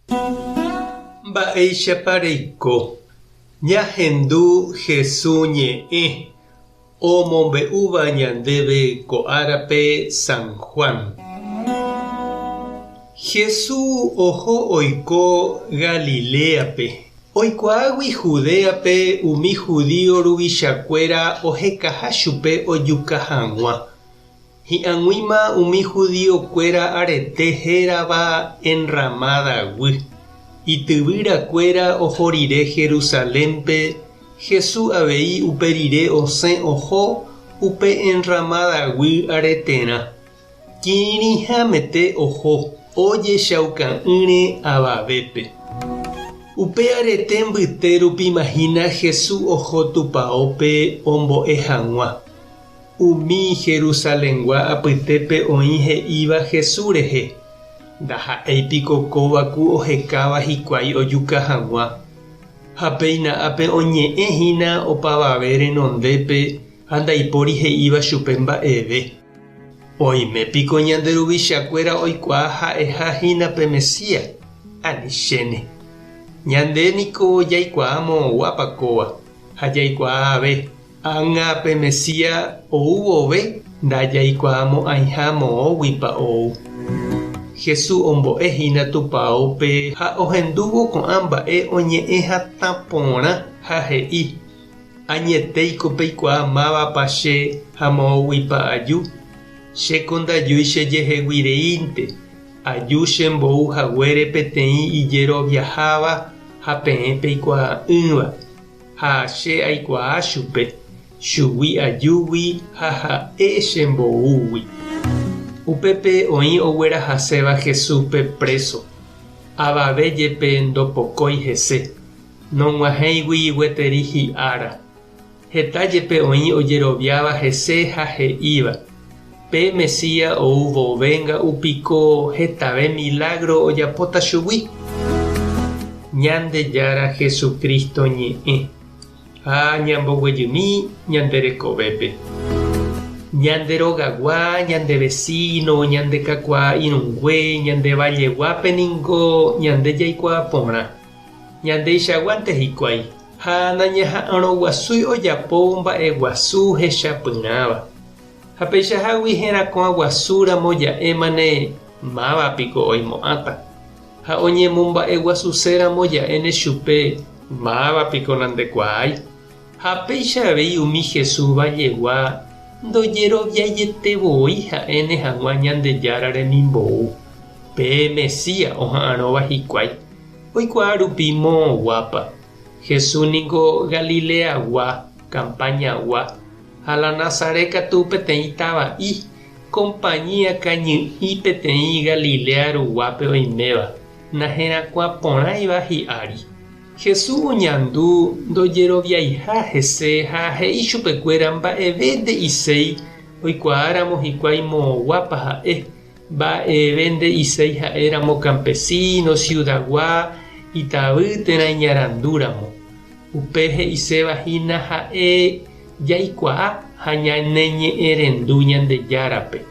Mba'éichapa reiko? Ñahendu Hesu ñe'ẽ omombe'úva ñandéve ko árape San Juan. Hesu oho oiko Galiléape, oikuaágui Judéape umi judío ruvichakuéra ohekaha chupe ojuka hag̃ua. Hi'ag̃uíma umi judío-kuéra arete hérava Enramada-guy. Ityvýra-kuéra oho rire Jerusalén-pe, Jesús avei upe rire osẽ oho upe Enramada-guy areterã. Kirirĩhamete oho, ojechauka'ỹre avavépe. Upe arete mbyte rupima hína Jesús oho tupaópe ombo'e hag̃ua. Umi Jerusalengua apytépe oĩ he'íva Jesús rehe, Ndaha'éi piko kóva ku ohekáva hikuái ojuka hag̃ua? Ha péina ápe oñe'ẽ hína opavave renondépe ha ndaipóri he'íva chupe mba'eve. Oime piko ñande ruvichakuéra oikuaa ha'eha hína pe Mesías? Ani chéne. Ñande niko jaikuaa moõguápa kóva, ha jaikuaa ave. Ág̃a pe Mesías ou vove ndajaikuaamo'ãiha moõguipa ou. Jesús ombo'e hína tupaópe ha ohendúvo ko'ã mba'e oñe'ẽ hatã porã ha he'i, Añetéiko peikuaa mávapa che ha moõguipa aju? Chéko ndajúi chejehegui reínte, aju chembou haguére peteĩ ijeroviaháva ha peẽ peikuaa'ỹva. Ha che aikuaa chupe, chugui ajúgui ha ha'e chemboúgui. Upépe oĩ oguerahaséva Jesúspe préso. Avave jepe ndopokói hese, nog̃uahẽigui gueteri hi'ára. Heta jepe oĩ ojeroviáva hese ha he'íva, Pe Mesías ou vove nga'u piko hetave milágro ojapóta chugui? Ñandejára Jesucristo ñe'ẽ ha ñamboguejymi ñande rekovépe. Ñande rogagua, ñande vecino, ñande kakuaa irũngue, ñande valleguápe ningo ñande jaikuaa porã. Ñandeichaguánte hikuái ha nañaha'arõguasúi ojapo mba'eguasu hechapyrãva. Ha peichahágui herakuã guasu ramo ja'émane, Máva piko oimo'ãta? Ha oñemomba'eguasuse ramo ja'éne chupe, Máva piko nandekuaái? Ha péicha avei umi Jesús vallegua ndojeroviaiete voi ha'éne hag̃ua Ñandejára remimbou, pe Mesías oha'arõva hikuái, oikuaa rupi moõguápa. Jesús ningo Galileagua, campañagua, Ha la Nazaret katu peteĩ tava'i, compañía kañy'i peteĩ Galilea ruguápe oiméva, naherakuã porãiva hi'ári. Jesús oñandu ndojeroviaiha hese ha he'i chupekuéra mba'eve nde'iséi oikuaáramo hikuái moõguápa ha'e, mba'eve nde'iséi ha'éramo campesino, ciudad-gua, itavy térã iñarandúramo. Upe he'iséva hína ha'e jaikuaa ha ñaneñe'ẽrendu Ñandejárape.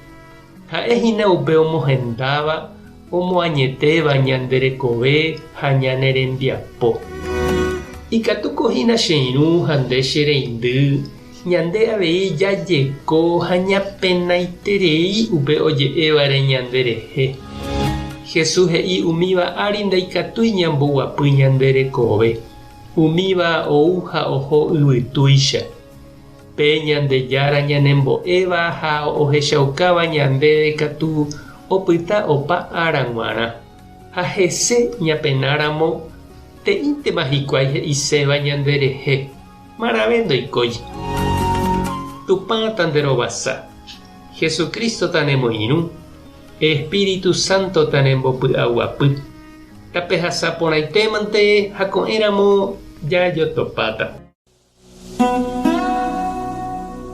Ha'e hína upe omohendáva, omoañetéva ñande rekove ha ñane rembiapo. Ikatúko hína che irũ ha nde che reindy, ñande avei jajeko ha ñapenaiterei upe oje'évare ñande rehe. Jesús he'i umíva ári ndaikatúi ñamboguapy ñande rekove. Umíva ou ha oho yvytúicha. Pe Ñandejára ñanembo'éva ha ohechaukáva ñandéve katu opyta opa ára g̃uarã. Ha hese ñapenáramo te'íntema hikuái he'iséva ñanderehe, marãve ndoikói. Tupã tanderovasa. Jesucristo tanemoirũ. Espíritu Santo tanembopy'aguapy. Tapehasa porãitémante ha ko'ẽramo jajotopáta.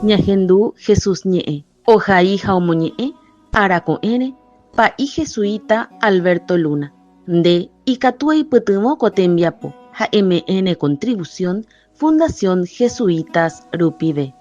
Ñahendu Jesús ñe'ẽ, ohai ha omoñe'ẽ ára ko'ẽre pa'i jesuita Alberto Luna. Nde ikatu eipytyvõ ko tembiapo ha eme'ẽ ne contribución Fundación Jesuitas rupive.